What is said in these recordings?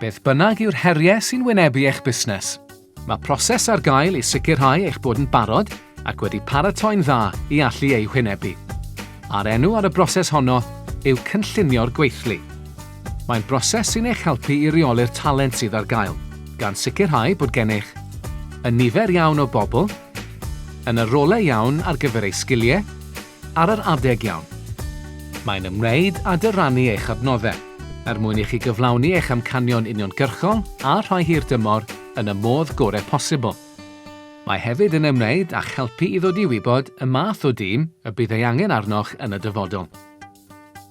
Beth bynnag yw'r heriau sy'n wynebu eich busnes, mae proses ar gael i sicrhau eich bod yn barod ac wedi paratoi'n dda i allu eu hwynebu. A'r enw ar y broses honno yw cynllunio'r gweithlu. Mae'n broses sy'n eich helpu i reoli'r talent sydd ar gael, gan sicrhau bod gennych y nifer iawn o bobl, yn y rolau iawn ar gyfer eu sgiliau, ar yr adeg iawn. Mae'n ymwneud â dyrannu eich adnoddau, er mwyn i chi gyflawni eich amcanion uniongyrchol a rhai hirdymor yn y modd gorau posibl. Mae hefyd yn ymwneud â'ch helpu i ddod i wybod y math o dîm y bydd ei angen arnoch yn y dyfodol.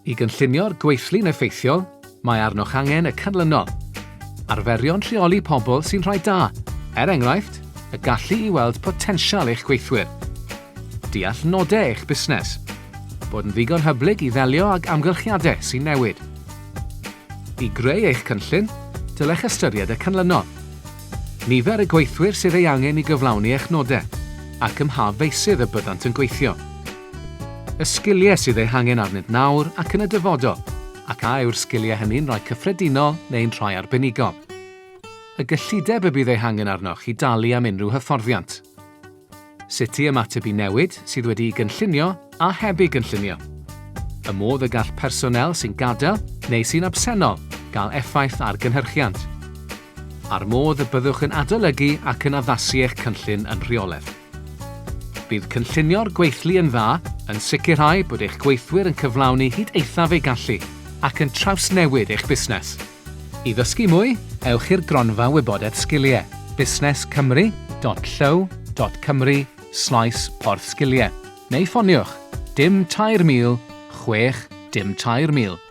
I gynllunio'r gweithlu'n effeithiol, mae arnoch angen y canlynol. Arferion rheoli pobl sy'n rhai da, er enghraifft, y gallu i weld potensial eich gweithwyr. Deall nodau eich busnes. Bod yn ddigon hyblyg i ddelio ag amgylchiadau sy'n newid. I greu eich cynllun, dylech ystyried y canlynol. Nifer y gweithwyr sydd ei angen i gyflawni eich nodau, ac ym mha feysydd y byddant yn gweithio. Y sgiliau sydd eu hangen arnynt nawr ac yn y dyfodol, ac a yw'r sgiliau hynny'n rhai cyffredinol neu'n rhai arbenigol. Y gyllideb y bydd ei hangen arnoch i dalu am unrhyw hyfforddiant. Sut i ymateb i newid sydd wedi'i gynllunio a heb ei gynllunio. Y modd y gall personél sy'n gadael neu sy'n absennol gael effaith ar gynhyrchiant. A'r modd y byddwch yn adolygu ac yn addasu eich cynllun yn rheolaidd. Bydd cynllunio'r gweithlu yn dda yn sicrhau bod eich gweithwyr yn cyflawni hyd eithaf eu gallu ac yn trawsnewid eich busnes. I ddysgu mwy, ewch i'r Gronfa Wybodaeth Sgiliau, busnescymru.llyw.cymru slaes porth sgiliau, neu ffoniwch dim 3000 6 dim 3000.